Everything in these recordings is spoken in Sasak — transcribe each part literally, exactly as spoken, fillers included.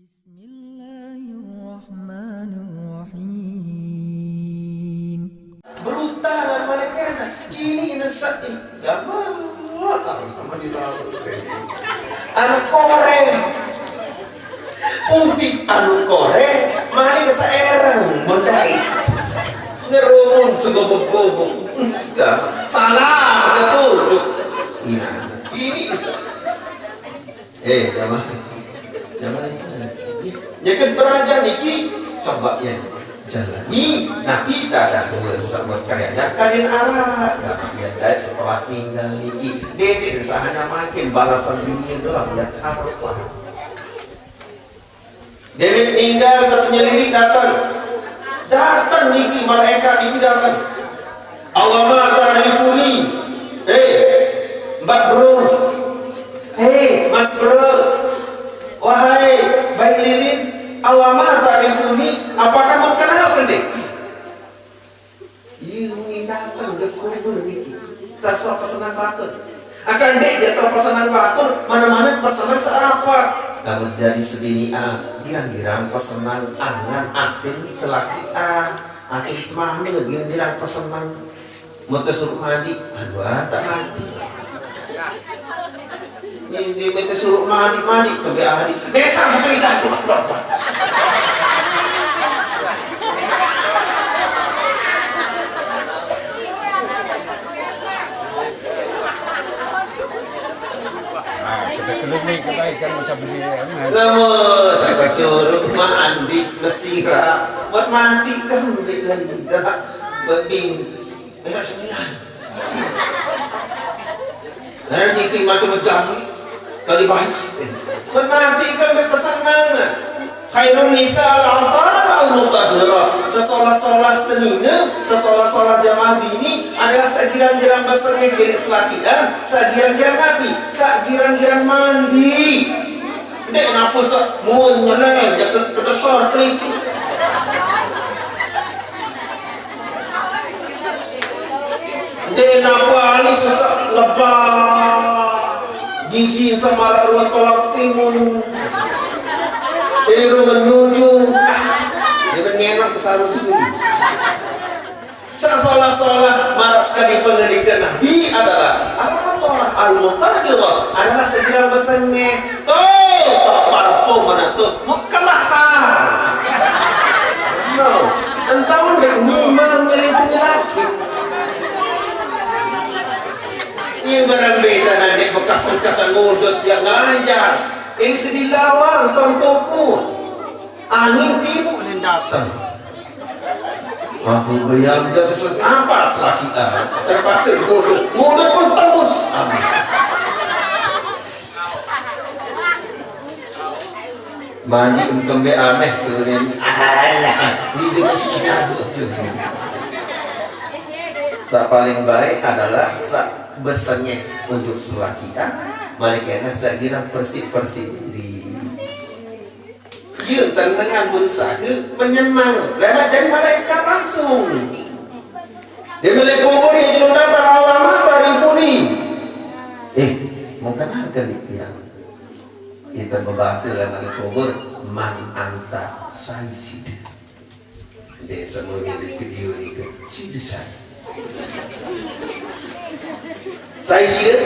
Bismillahirrahmanirrahim. Berutang apa lagi anak? Kini nasab ni. Gamal. Harus sama di dalam. Anak koreng. Putih anu koreng. Mari ke saerang. Berdai. Ngerungun segobok-gobok. Enggak. Salah. Ketujuk. Nah, kini nasab. Eh, jamaah. Jamaah Islam. Nyekat beraja niki, coba ya. Jalani, Nabi tak ada dua sebut karya jakarin arah. Nabi yang dari setelah tinggal niki. Dede sahanya makin balasan dunia doang ya apa. Dede tinggal ternyelili datang. Datang niki malaikat niki datang. Awama ta'rifuni. Hei, Mbak Bro. Hei, Mas Bro. Wahai Bayi Lilis, awama ta'rifuni. Apakah mau kenal ke dek? Iya, ini datang ke kubur niki. Tak suka pesanan batur. Akan dek dia tahu pesanan batur, mana-mana pesanan serapa. Namun jadi sebinian, girang-girang pesanan angan atin selakian. Atin semamil, girang-girang pesanan. Mau tersuruh mandi, aduh, ah, tak mandi. Ini dia minta suruh mandi, mandi, tapi hari. Biasa, masih kita, aduh, aduh, aduh. Nah, kita tulis nih, kita ikan macam begini, ya, kan? Lama, saya suruh mandi, mesira. Buat mandi kan, ambil lagi, dah. Buat bing. Banyak sembilan. Nah, titik macam megang ni. Tadi bahis. Buat mandi kan, ambil pesan nana. Khairun nisa al-athar al-mutahhirah. Sesolah-solah senina, sesolah-solah jamaah bini adalah segirang-girang besengeh bini selakian, segirang-girang nabi, segirang-girang mandi. Dek, kenapa sa-, mua nyelai, jaga kedesar keliki. Dek, kenapa alis sesak lebah. Gigi sama ruang tolak timun. Tiru menuju. Ah, dia menyemak ke sarung dulu. Sesolah-solah marah sekali pendidikan Nabi adalah al-athar al-mutahhirah adalah segirang besengeh. Tuh, tak parpo mana tuh? Mukalahan. No. Entah dek memang nyelitu nyelaki. Ini barang beda nanti bekas-bekas ngudut yang ngajar. Ini sedih lawang, tontoku. Angin timur yang datang. Aku bayangkan senapas lagi, ah. Terpaksa ngudut. Ngudut pun tembus. Amin. Mandi engkembe aneh tu ni. Alah, ni dia mesti ada tu. Sa paling baik adalah sa besengeh untuk selakian. Malaikat sa girang bersih-bersih diri. Dia tenangan pun saja menyenang. Lewat jadi malaikat langsung. Dia malaikat kubur yang jelun datang, "Awama ta'rifuni." Eh, mau kenal ke dia? Kita berbahasa dalam kubur, "Man anta, sai sida." Dia semua milik video ni ke, sida sai. Sai sida,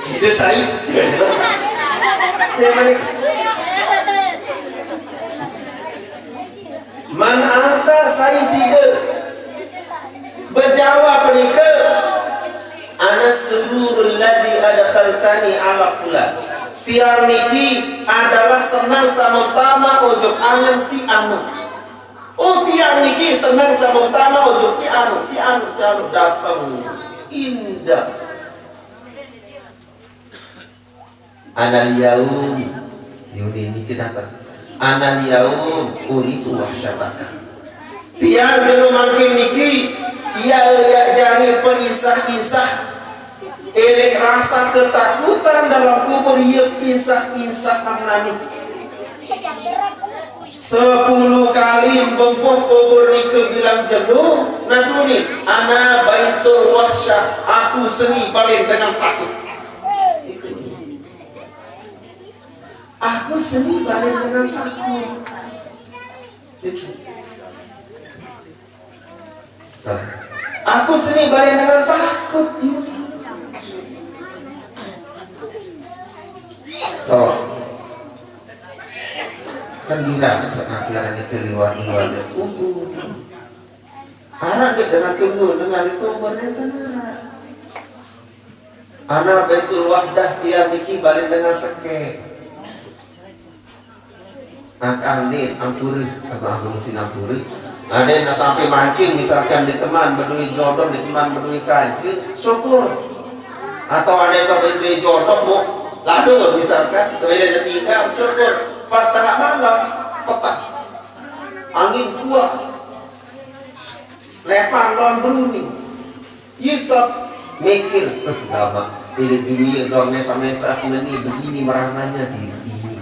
sida sai. Dia mana? Man anta, sai sida. Bejawab mereka, "Ana sururul ladzi adkhaltani ala fulan." Tiang niki adalah senang sama utama ojok angan si anu. Oh, tiang niki senang sama utama ojok si anu, si anu, si anu datang. Indah. Anal yaum, Yuni niki datang. Anal yaum, urisu wahsyataka. Tiang jero mangkin niki, ia ia jari pengisah-isah. Elek rasa ketakutan dalam kubur, ia pisah-pisah nani. Sepuluh kali bempuh kubur nike bilang jenuh, nah tuni, ana baitul wahsyah, aku seni paling dengan takut. Aku seni paling dengan takut. Aku seni balik dengan takut. Toh, kan bilang sekarang itu liwat-liwat. Anak dia dengan tunggu dengan itu berita. Anak Baitul Wahdah dia niki balik dengan seke. Angkah nih, ampuri, apa aku mesti ampuri? Ada yang sampai makin, misalkan di teman berdua jodoh, di teman berdua kaji, syukur. Atau ada yang berdua jodoh mau lalu, misalkan kemudian dia tinggal, syukur. Pas tengah malam, petang, angin kuat, lepang lawan beruni. Kita mikir, "Eh, lama ini dunia dong mesa-mesa aku ini begini merananya diri ini."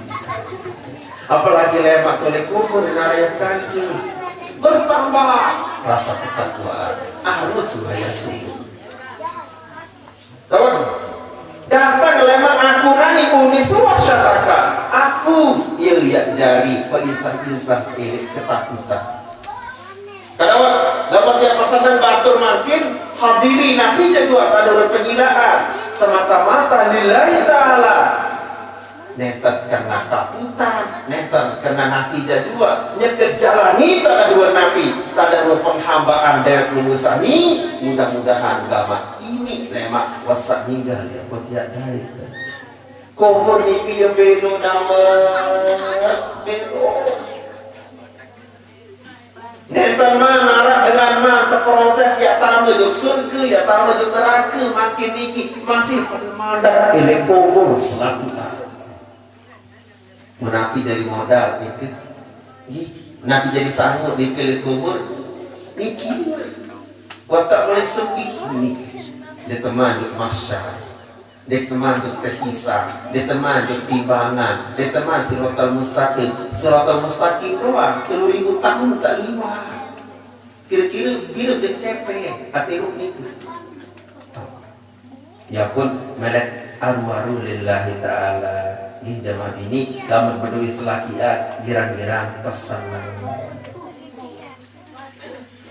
Apalagi lemak toleh kubur narayak kancil. Bertambah rasa ketakwaan. Arut sembahyang subuh. Kawan, datang lemak aku nani uni suah syataka. Aku, iya, iya, jari, peisah-isah, eh, ketakutan. Kadang dapat yang pesanan batur makin hadiri Nabi jadua tadurun penyilaan semata-mata lillahi ta'ala. Nenten kena takutan, nenten kena Nabi jadua, nyeket jalani tadurun Nabi, tadurun penghambaan dewek lulusan ni, mudah-mudahan gamat ini lemak wasak ninggal ya kotiak dai. Kohon niki ya belo nama, belo. Nenten man, narak dengan man, terproses ya tama juk surga, ya tama juk neraka, makin niki masih pemandat elek kubur selaku tahu. Menapi jadi modal niki, nggih, menapi jadi sanggup niki elek kubur niki. Watak mulai sedih niki, dia teman di masyarakat. Dek teman dek tehisab, dek teman dek timbangan, dek teman siratal mustaqim. Siratal mustaqim doang, telu ribu tahun tak liwat. Kira-kira bila dek kepe, ati ruh niku. Ya pun, melek aru-aru lillahi ta'ala. Nggih jamaah ini, lamun bedui selakian, girang-girang pesengan.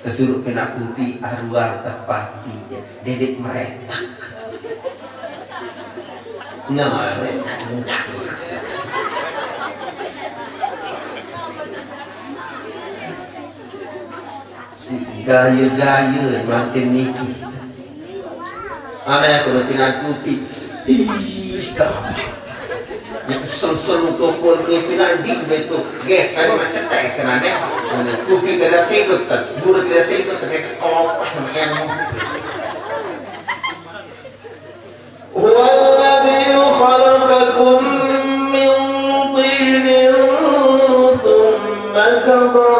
Tesuruh kena kupi aruang tepati ya. Dedek meretak. Nah, si gaya-gaya makin niki. Aneh aku nak pindah kupi. Ih, kamu. Ini kesel-sel untuk pun ini pindah di betul. Guys, kan macet teh kena deh. Ini kupi kena sedot, tak buruk kena sedot, tak kayak kelopah sama yang. هو الذي خلقكم من طين ثم قضى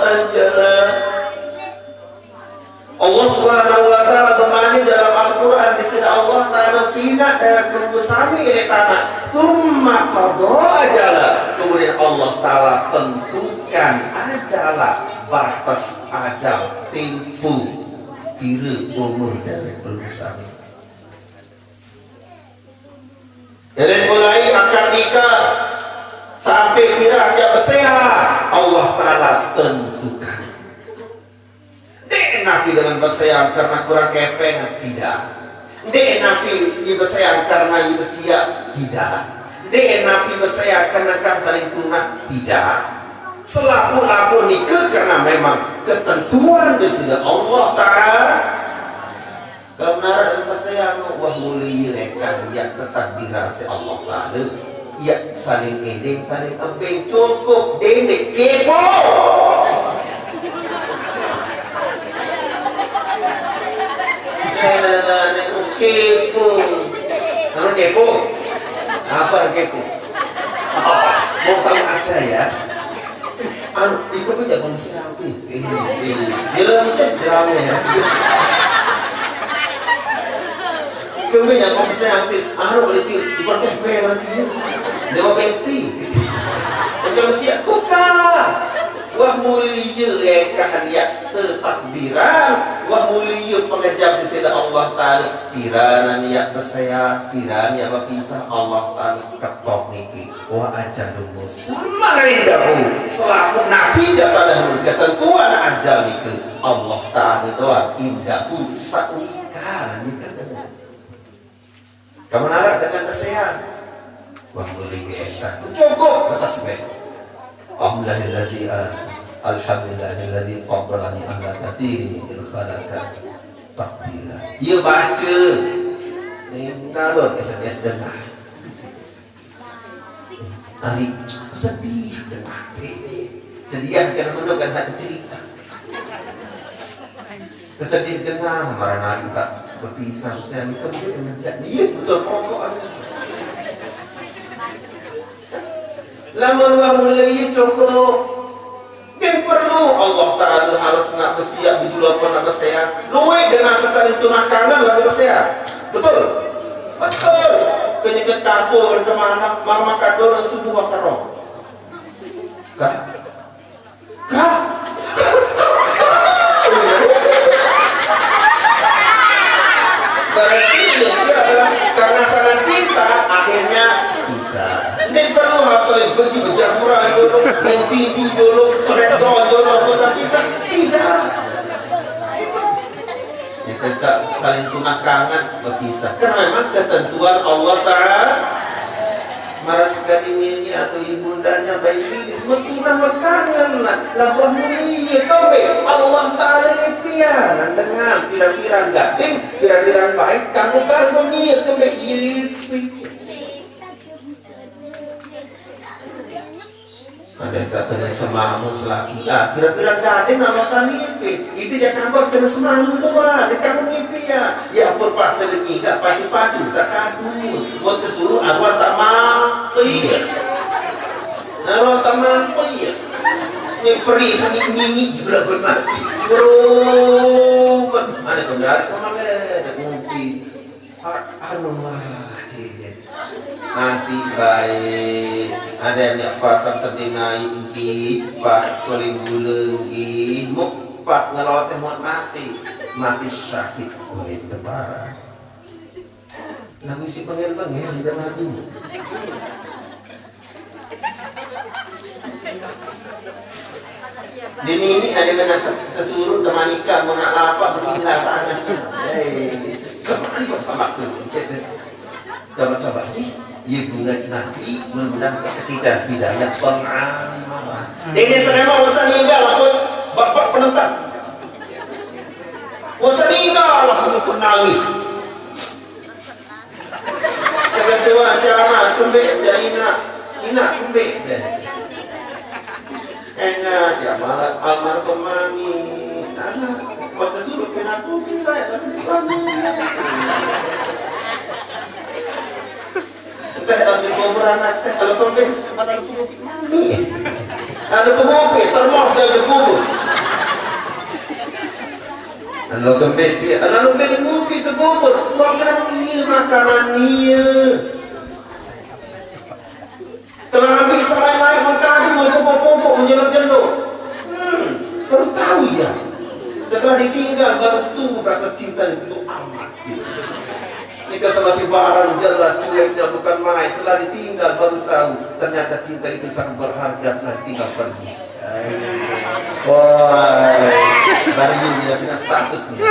أجلا. Allah Subhanahu wa taala bemani dalam Al-Qur'an di sini Allah taala pina dalam nunggu sami ini tanah. Tsumma qada ajala. Kemudian Allah taala tentukan ajala, batas ajal, tempo pira umur dari nunggu sami. Dari mulai akad nikah sampai pira dia bersehat, Allah taala tentukan. Dek Nabi dengan berseang karena kurang kepeng, tidak. Dek Nabi berseang karena ibu siap, tidak. Dek Nabi berseang karena kan saling tunat, tidak. Selaku lapor nikah karena memang ketentuan di sini Allah Ta'ala. Kalau menara dengan berseang, wah mulia kan, ya tetap dirasa Allah Ta'ala. Ya saling edeng, saling empeng, cukup dendek kepo. Nenek kepo. Kamu kepo? Apa kepo? Mau tahu aja ya. Anu, itu pun jangan mesti nanti. Ini, ini. Dia nanti drama ya. Kami yang mau mesti nanti. Anu, kalau itu, itu kan kepo nanti. Dia mau mesti. Macam siap buka. Wah mulia ya kan ya. takdiran, wah mulia pengejap di sini Allah Ta'ala. Piranan yak beseak, piranan yak bepisah, Allah Ta'ala ketok niki. Wa ajalun musamman indahu. Selaku Nabi jatah dahulu ketentuan ajal niki. Allah Ta'ala doang indahu sakuikan. Kamu narak dengan kesehat. Wah, boleh ya. Cukup kata sebab. Alhamdulillahilladzi, alhamdulillahilladzi faddalani ala katsirin min khalaqa tafdila. Iya baca. Ini nalon S M S dengar. Hari sedih dengar. Sedih yang kena mendokan hati cerita. Kesedih dengar marah nari pak berpisah usia ni kemudian ngejak dia betul pokok ada. Lama luar mula ia cukup. Bin perlu Allah Ta'ala harus nak bersiap berdua pun nak bersiap. Luwih dengan sekali tu makanan lalu bersiap. Betul? Betul. Kena ke kampung ke mana, mama kandung subuh terong. Kah? Kah? Berarti dia adalah karena sangat cinta, akhirnya bisa. Ini perlu harus saling benci, berjampuran dulu, main tinju dulu, seret gol dulu, rebutan pisang. Tidak. Kita sa- saling tunah kangen, berpisah. Karena memang ketentuan Allah Ta'ala. Marah sekali nini atau ibundanya baik ini semua tunah kangen lah. Labuah mulia kau be. Allah Ta'ala pian dengan pirang-pirang gading, pirang-pirang baik, kamu kamu niat kau be. Iya, itu. Ada tak kena semama selaki. Ah, pira-pira gading nak makan nipi. Itu je tambah kena semama tu, bah. Dia kamu nipi ya. Ya, apa pas kena ngiga, pacu-pacu, tak kadu. Buat kesuruh, arwah tak mampu. Arwah tak mampu ya. Ni perih, ni nini juga bermati. Berubah. Mana kau dari kau mana? Ada ngopi. Ar-, arwah, cik. Mati baik. Ada yang pasang terdingai engki, pas kuling gula engki, muk pas ngeloteh muat mati. Mati syahid kulit tebaran. Lagu si pengel-pengel dia mati. Dini ini ada mana tersuruh teman ikan mengalapa bertinggal sangat. Hei, kemarin kau tambah tu. Coba-coba ni, ia bunga nanti mengundang seketika hidayah pengamalan. Ini selama masa meninggal aku bapak penentang. Masa meninggal aku pun nangis. Kata tua si anak kembik dia ina, ina kembik dia. Enggak si amal almarhum mami. Anak waktu suruh kena aku kira tapi kami. Entah dalam di kubur anak teh kalau kembik. Mami. Ada kubur, termos dari kubur. Anu kembek dia, anu kembek ngopi tu bubur, makan dia makanan dia. Kelambi serai naik berkadu, berpupuk-pupuk, menjeluk-jeluk. Hmm, baru tahu ya. Setelah ditinggal, baru tumbuh rasa cinta yang begitu amat. Gitu. Ini sama si barang jelas cueknya bukan main. Setelah ditinggal, baru tahu. Ternyata cinta itu sangat berharga setelah ditinggal pergi. Wah, baru dia punya status nih.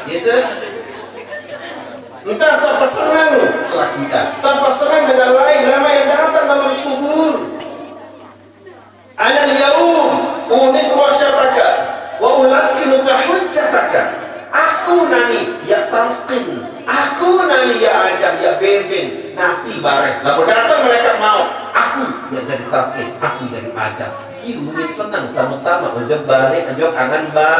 Gitu. Entah siapa senang setelah kita, tanpa senang dengan lain, nama yang datang dalam kubur. Ana al-yawm unis wahsyataka wa ulakkinuka hujjataka. Aku nani ya talqin. Aku nani ya ajah, ya bembeng. Napi bareh. Lalu datang malaikat maut. Aku ya jadi talqin. Aku jadi ajah. Iu ni senang sama tama. Ujung balik, ujung angan ba.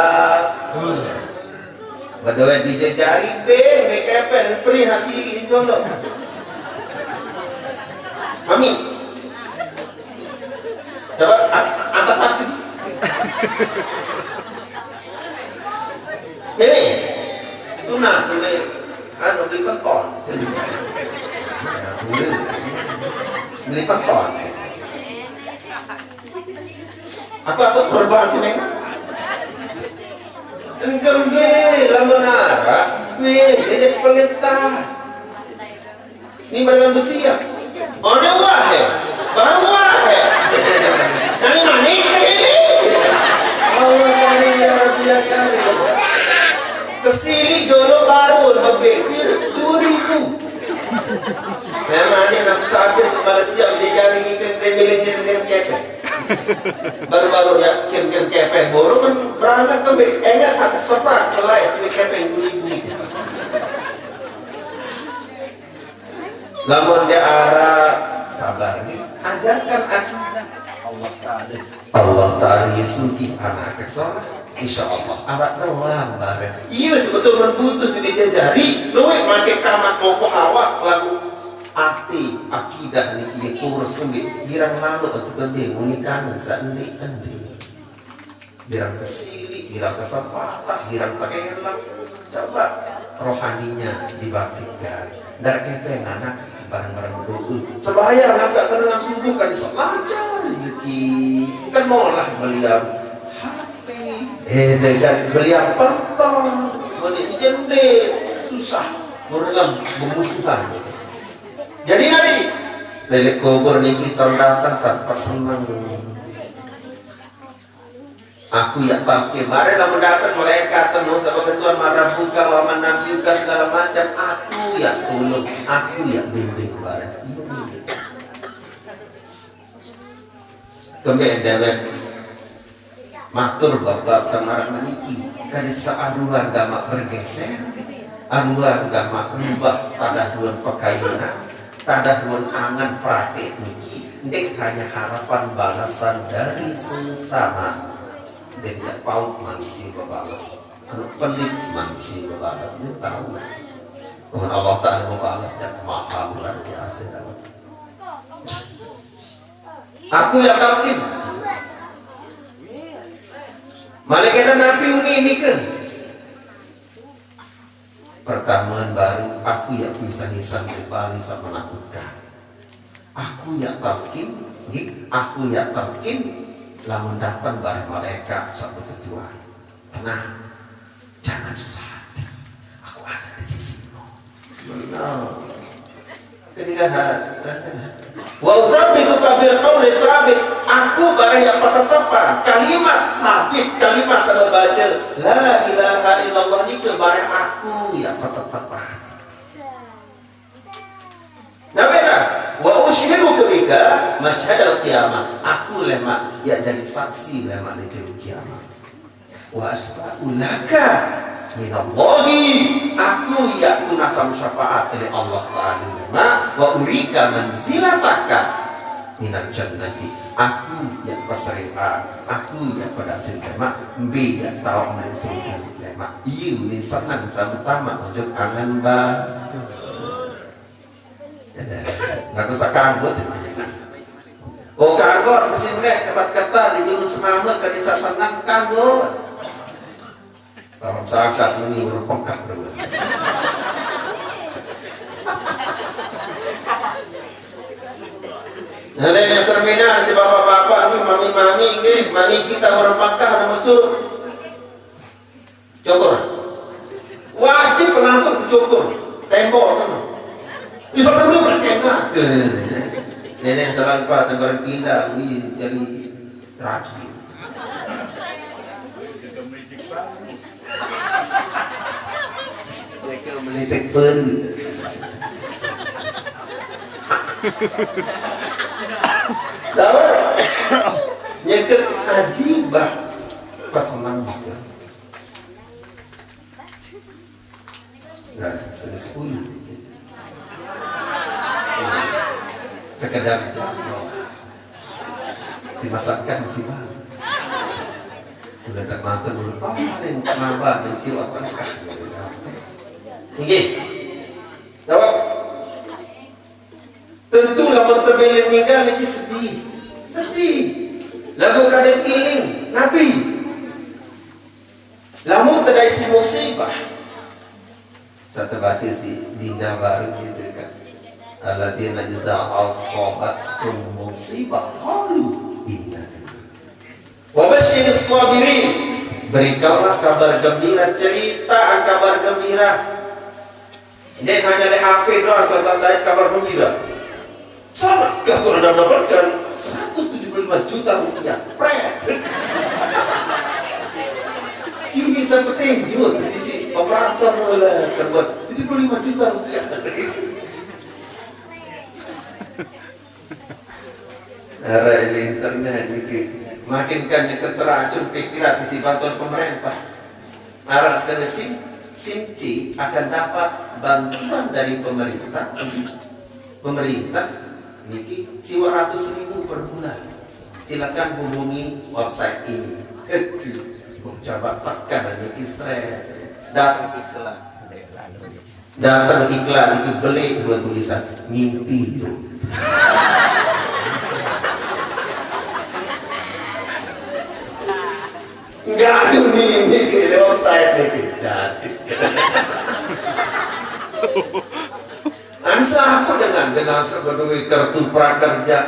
Berdua dijejari, beng, beng kepeng, perih hasil ini dulu. Amin. Coba, at-, atas pasti. Ini, tuna, tuna, anu, beli penton. Ya, beli, beli penton. Apa sih, Neng? Engkau be, lamun arak, be, dedek pelita. Ini barang besi ya? Ada wae, bau wae. Nani manik ini? Allah karim ya Rabbi ya karim. Kesini dulu baru bebek dua ribu. Memangnya nak sampai ke Malaysia beli jari ikan tembeleng dengan kepek. Baru-baru nak kem-kem kepek baru kan berangkat ke be-, enggak takut seprak, kelai, beli kepek dua ribu. Lamun dia arak, sabar nih. Ajarkan akidah. Allah Ta'ala. Allah Ta'ala ya sugih anak soleh. Insya Allah arak doang bareng. Iya, sebetulnya putus dijajari. Luwih make kamat moko hawa lagu ati akidah niki ya kurus embe. Girang lalu aku tembe unikan sa endi-endi. Girang kesili, girang kesempatan, girang tegelak. Coba rohaninya dibangkitkan. Dar kepeng anak bareng-bareng berdoa. Sembahyang angkat menengah subuh kan bisa lancar rezeki. Kan maulah beliau H P. Eh, dan beliau pentol. Meni jende susah. Menengah bermusuhan. Jadi hari lele kubur niki tahun datang tanpa senang. Aku ya talkin. Kemarin lamun datang malaikat, tentu sama ketuan marah buka, waman nabiuka segala macam. Aku ya tolong, aku ya bimbing kemarin. Kembali dewek matur bapak sama meniki. Kadi saaruan gamak bergeser, aruan gamak rubah, tadah duan pakayunan, tadah duan angan pratik niki. Ndik hanya harapan balasan dari sesama. Ndik ya paut manusia bebalas. Anu pelit manusia bebalas. Ini tahu. Cuman Allah Ta'ala bebalas dan maha luar biasa. Aku ya talkin. Malaikat Nabi uni ini ke? Pertamuan baru, aku ya bisa nisan pribadi sama menakutkan. Aku ya talkin, nggih, aku ya talkin, lamun datang bareng malaikat satu ketua. Tenang, jangan susah hati. Aku ada di sisimu. Benar. Ketika ha-, wa usabbitu bil qawli tsabit, aku bareng yang pertetapan, kalimat sabit, kalimat sama baca la ilaha illallah niki bareng aku yang pertetapan. Nah, beda. Wa usyidu bika masyhadal qiyamah. Aku lemak ya jadi saksi lemak di kiamat. Wa asyfa'u laka minallahi, aku ya tunasam syafaat dari Allah Ta'ala. Wa urika manzilataka minal jannati, aku ya pasarian, aku ya padasin lemak, mbe ya tawa meli surga lemak. Iya, meni senang sama tamat untuk angan ba. Nggak usah kanggo sih. Oh, kanggo, mesti nek tempat kata di gunung semama ke desa senang kanggo. Orang zakat ini urung pengkah dulu. Nah, yang seminar si bapak-bapak nih, mami-mami nih, mami kita orang Mekah ada musuh. Cukur. Wajib langsung dicukur. Tembok kan. Bisa dulu berkena. Tuh, nenek, nenek. Nenek salah pas sampai pindah, wih, jadi rajin. Mereka melitik pun. Tahu? Nyeket ajibah pas menang. Nah, sudah sepuluh. Sekedar jatuh. Dimasakkan sih, Bang. Udah tak mata dulu, Pak. Ada yang kenapa? Ada yang siwak tengkah. Oke. Jawab. Tentu lamun tebelin ninggal niki sedih. Sedih. Lagu kada tiling, Nabi. Lamun tedai si musibah. Satu baca si Dinda baru gitu kan. Alladzina idza asabathum musibah qalu inna lillahi. Wa basyiris Sabirin, berikanlah kabar gembira, cerita kabar gembira. Ini hanya di H P doang, tonton kabar gembira. Sama, kalau anda dapatkan seratus tujuh puluh lima juta rupiah, pret. Ini bisa petinju, di si operator lah, kerbuat tujuh puluh lima juta rupiah. Araq ini internet niki. Makin kan nyeke teracun pikiran isi bantuan pemerintah. Araq sekali SIM, SIM C akan dapat bantuan dari pemerintah. Pemerintah niki siwa ratus ribu per bulan. Silakan hubungi website ini. Coba tekan niki, sret. Datang iklan. Datang iklan itu, beli dua tulisan, "Mimpi itu." Enggak ada mimpi, ke offside nih, jadi. Anu selaku dengan, dengan sebedui kartu prakerja,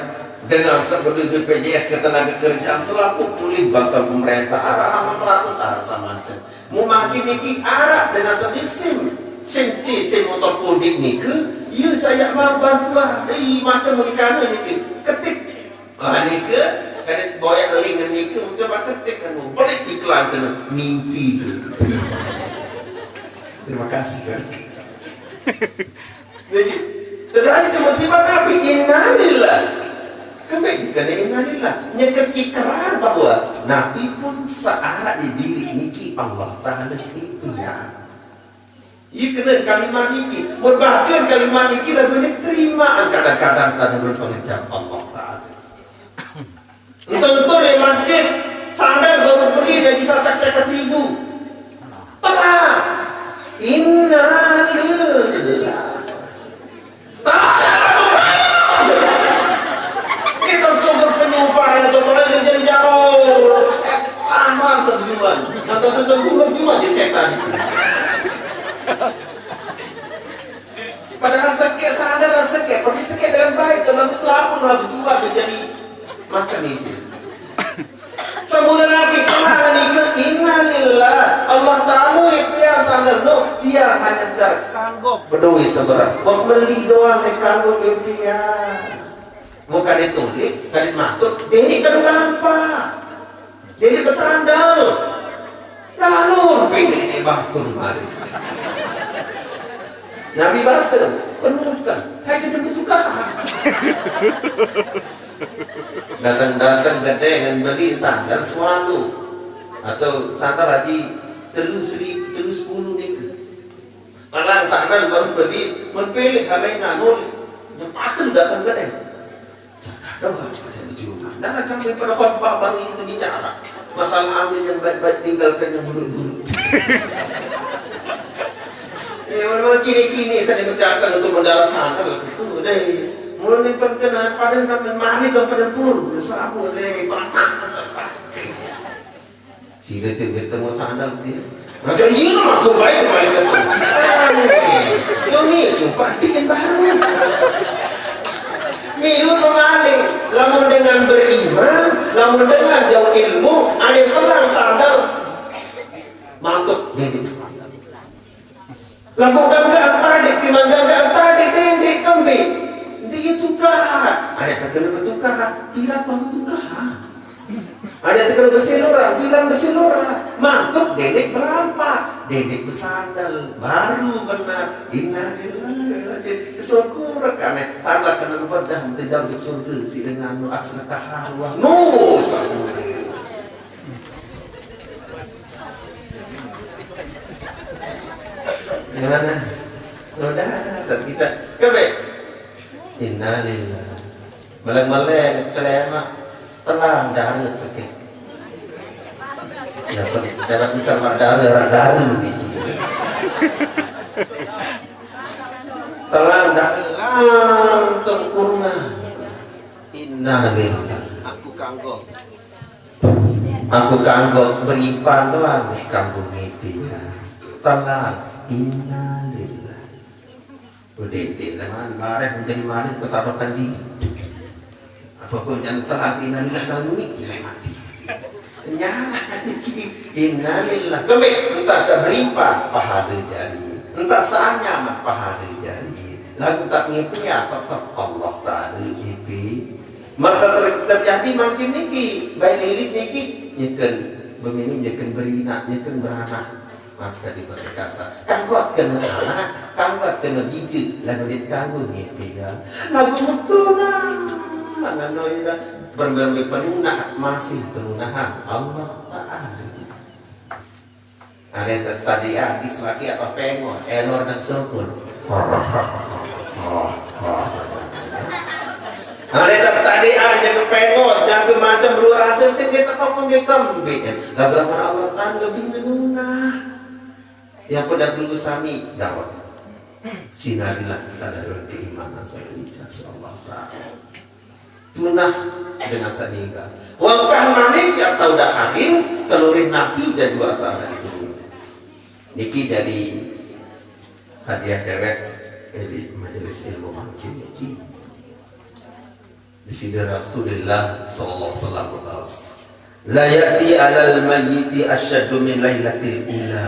dengan sebedui B P J S ketenaga kerja, selaku pulih bantuan pemerintah, araq enam ratus, araq sama aja. Mungkin niki araq dengan sebedui SIM, SIM C, SIM motor kodik nike, ya saya mau bantuan, eh, macam menikana nike, ketik. Ah, nike, kada boyak link nike, coba ketik kan, beli iklan kena, "Mimpi itu." Terima kasih kan. Jadi, terus musibah Nabi, innalillah. Kembali kita ni innalillah. Nyeket ikrar bahwa Nabi pun searaq di diri niki Allah Ta'ala itu ya. Iya kena kalimat niki. Berbaca kalimat niki lagu ni terima, kadang-kadang tanda berpengecap Allah Ta'ala. Entu-entu di masjid, sandal baru beli dah bisa tak seket ribu. Terang. Innalillah. Kita sumber penyumpahan itu mulai jadi jauh. Aman sejuan. Mata tutup guru cuma di setan. Padahal seket sandal lah seket, pergi seket dengan baik, dalam Islam pun lah berjual jadi macam isi. Sambungan Nabi, tenang nike, innalillah. Allah Ta'ala yang pian sandal no, dia hanya sekedar kanggok bedoe seberang. Buat beli doang, eh, kanggok yang pian. Bukan ditulis, kada matut, dene kada nampak. Dene besandal. Lalu pilih ni batul mari. Nabi basa, "Penuhkan, saya kena bertukar." Datang-datang gede ngan beli sandal suatu atau sandal haji telu seri-, telu sepuluh nike. Alang sandal baru beli, men pilih halai nanul, nyepatu datang gede. Jangan ada orang pada berjumpa. Jangan kami pada khotbah baru itu bicara. Masalah amin yang baik-baik tinggalkan yang buruk-buruk. Ya, memang kini-kini saya datang untuk mendarat sandal itu deh. Mulai terkena pada kami mari dong pada pur, sabu deh, pernah sampai. Sida tu ketemu sandal tu. Maka iya mah aku baik kembali ketemu. Aneh. Dunia sumpah bikin baru. Milu pemane, lamun dengan beriman, lamun dengan jauh ilmu, ada yang tenang sandal. Mantap, dia. Lamun ganggaan tadi, timbang ganggaan tadi, dendek kembe. Dia tukar. Ada yang kena bertukar, pira pun tukar. Ada yang kena berselora, bilang berselora. Mantuk dendek belampak, dendek bersandal, baru benar. Innalillahi wa inna ilaihi raji'un. Kesyukur kan, eh. Sandal kena bedah, minta jauh di surga, si dengan nu aksana kahawa. Nu, sampai. Gimana? Udah, satu kita. Kembali. Innalillah. Melek-melek, kelema. Telang, darah sakit. Ya, dapat bisa mak darah, darah biji. Telang, darah, tengkurungan. Innalillah. Aku kanggo. Aku kanggo beripan doang di kampung ngipi ya. Telang, innalillah. Udah, udah, leman, bareh, menjadi maling, ketabakan di. Apa kau jangan telang, innalillah, lalu ni, kira mati. Nyalah niki, innalillah. Kembe, entah seberapa pahala jari, entah seanyam pahala jari, laguq tak ngipi ya tetep Allah Taala ngipi. Merasa ter-, terjadi mangkin niki, baik Lilis niki, nyeken bemini, nyeken berinak, nyeken beranak. Mas kadi besekasa. Kanggo kena anak, kanggo kena bije, laguq ndeq kanggo ngipi, kan. Laguq metu nah, ngeno ira berembe-embe penunah, masih penunahan Allah Taala. Are te-, tadi habis lagi apa pengot, elor dan sukul. Are te-, tadi aja ke pengot, jangke macem luar asal, sing kita kok nggih kembe. Laguq lamun Allah Taala lebih menunah. Ya, pada dulu sami dawet. Sinarilah kita dalam keimanan sehingga Allah Taala. Tunah dengan seninggal. Wangkah manik ya tau daharin kelurin Nabi dan dua sahabat itu. Niki jadi hadiah dewek di majelis ilmu mangkin niki. Di sini Rasulullah sallallahu alaihi wasallam bertaus, "La ya'ti alal mayyiti asyaddu min lailatil ula."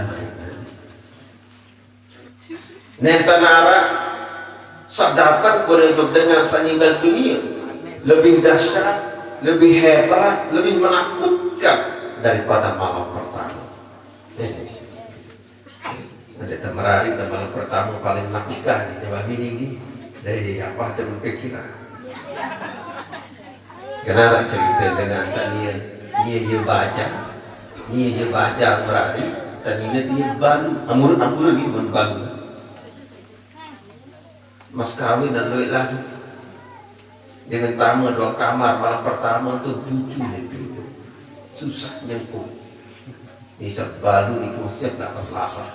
Nenten araq saq dateng kepada idup dengan saq ninggal dunie lebih dahsyat, lebih hebat, lebih menakutkan daripada malam pertama. Ndeq temerariq, dah malam pertama paling menakutkan, coba gini, gini. Deh, apa tuh pikiran? Kenapa cerita dengan saq nie, nie ye bajang, nie ye bajang merariq, saq nie tie balu, ampure, ampure nggih, mun balu. Mas kawin dan lueq lagi. Dengan tame doang kamar, malam pertama tuh bucu itu. Susah nyengkup. Isep balu niku siap leq atas lasah.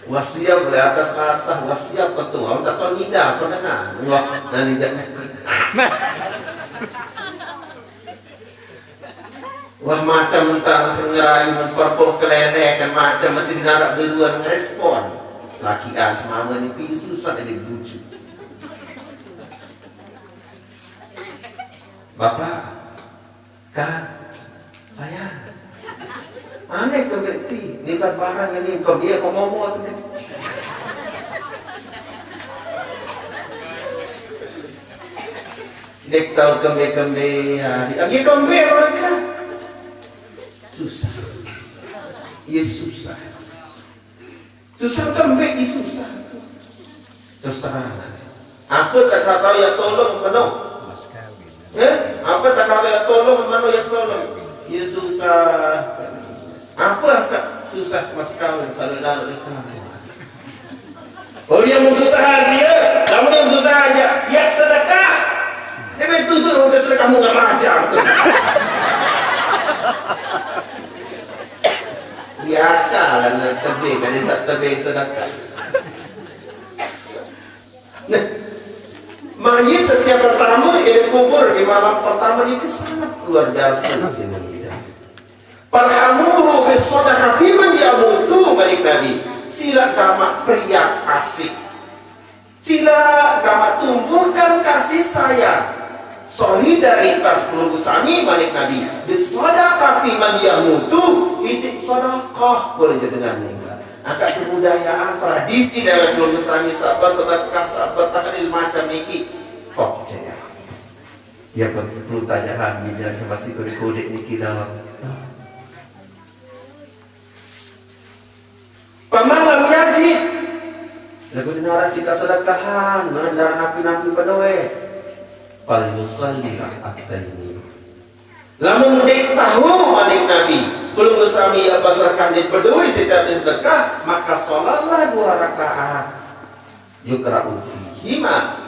Wah siap leq atas lasah, wah siap ketua, tak tahu nida apa dengan. Wah, dan nida nyekut. Wah, macam entah ngerayu, memperpok kelelek, kan macam masih dinarap beruan ngerespon. Selakian semama ni pi susah ini bucu. Bapak, Kak, sayang. Aneh ke beti, minta barang ini, kau dia kau ngomong tu. Ndeq tau kembe-kembe, ya, ndeq kembe maka susah. Ye susah. Susah kembe, ye susah. Terus terang. Apa tak kata ya tolong penuh? Eh? Apa tak kata ya tolong, mana ya tolong? Ye susah. Apa tak susah mas kawin kalau lalu di kamu? Oh, yang susah dia, kamu yang susah aja, ya sedekah. Dia main tutur ke sedekah mau ngeraja. Ya kalah tebing, kan dia tebing sedekah. Nah, mayit setiap pertama ia kubur di malam pertama itu sangat luar biasa. Parhamuhu bis sadaqati man yamutu, balik Nabi. Sila gamaq periak asik. Sila gamaq tumbuhkan kasih sayang. Solidaritas pelungguh sami, balik Nabi. Bis sadaqati man yamutu. Isi sedekah boleh dengan meninggal. Angkat kebudayaan, tradisi dalam pelungguh sami, sabar sedekah, sabar tahlil macam niki. Kok cek. Ya, perlu tajahan, ya, jangan masih kode-kode niki dalam. Paman lam yajid, laguq ndeq araq siq kasedekahan, ndeq araq napi-napi bedoe. Fal yusalli rak'ataini. Lamun ndeq tao, manik Nabi, pelungguh sami besedekah ndeq bedoe siq sedekah, maka sholatlah dua rakaat. Yuqra'u fihima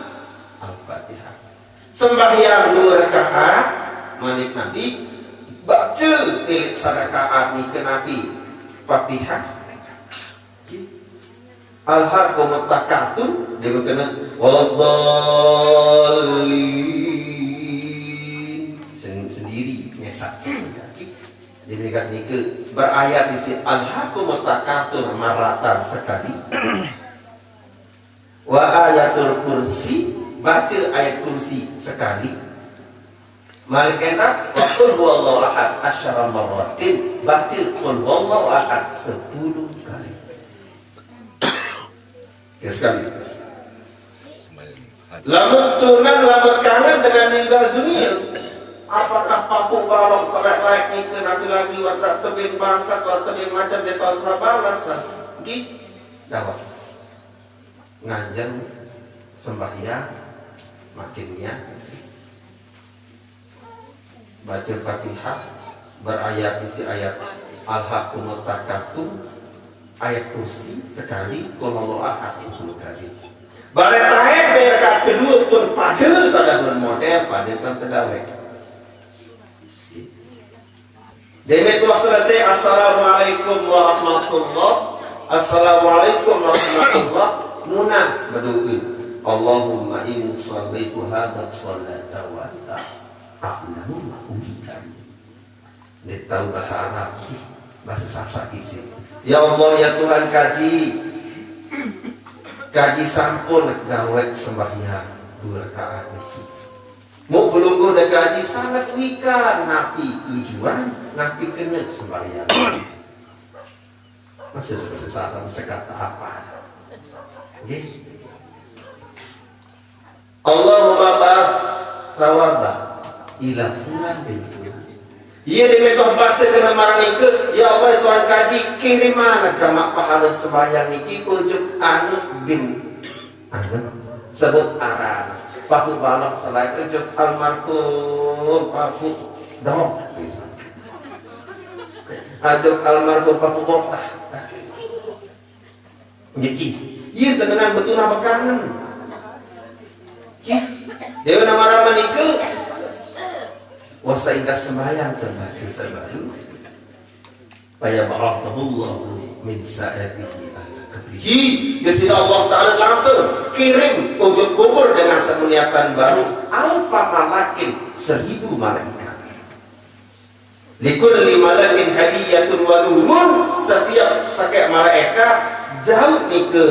Al-Fatihah. Sembahyang due rakaat, manik Nabi, bace leq serakaat nike Nabi Fatihah. Alhaakumut takatsur, dia kena waladdallin. Sen-, sendiri, ngesat sendiri. Dia ringkas nike berayat isiq Alhaakumut takatsur marratan sekali. Wa ayatul kursi, bace ayat kursi sekali. Mari kena, wa qul huwallahu ahad asyara marratin. Baca qul huwallahu ahad sepuluh kali. Ya, sekali. Lamun tunang, lamun kangen dengan ninggal dunia, apakah papuq balok selae-laeq nike napi lagi watak tebeng bangkat, watak tebeng macem, dia tahu telah balas, ah? Nggih. Dawah. Nganjeng sembahyang makin niat. Baca Fatihah, berayat isi ayat Alhaakumut Takatsur, ayat kursi sekali, qul huwallahu ahad sepuluh kali. Bareh tahet dari rakaat kedua pun pada tadahun model, pada tan tegaweq. Demikian selesai, "Assalamualaikum warahmatullah, assalamualaikum warahmatullah." Nunas berdoa, "Allahumma inni shallaitu hadza shalata wa anta a'lamu ma uridu." Ndeq tao bahasa Arab, bahasa Sasak isi. Ya Allah, ya Tuhan kaji, kaji sampun gaweq sembahyang due rakaat niki. Muq pelungguh de kaji sanget wikan napi tujuan, napi kene sembahyang. Masih sesasam sekata apa? Nggih. Allahumma ba'ats tsawaba ila fulan bin fulan. Iya, dia metoh base kena marang nike, "Ya Allah, Tuhan kaji, kiriman kama pahale sembahyang niki ojok anu bin anu." Sebut aran. Papuq balok selae ojok almarhum Papuq Dok, misal. Ojok almarhum Papuq Bok. Niki. Iya, tenengan betul napa kangen. Nggih. Dewe nama rama nike. Wah, sehingga sembahyang terbaca sebaru. Fayab'athullahu min sa'atihi ala qabrihi. Di sini Allah Ta'ala langsung kirim ujung kubur dengan semuniatan baru. Alfa malakin, seribu malaikat. Likulli malakin hadiyatun wa nurun, setiap sakeq malaekat jauq nike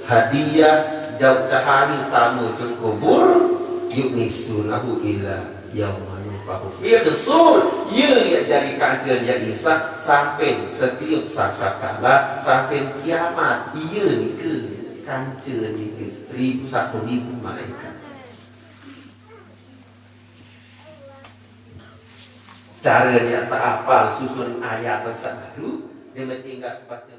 hadiah, jauq cahaya tame ujung kubur, yuk nisunahu ila yauma yunfakhu fihi sur. Ye, ye jari kance ye isah sampe tetiup sangkakala, sampe kiamat. Ye nike kance nike ribu, satu ribu malaekat. Care ye teapal susun ayat saq baruq, dia metinggal sebaca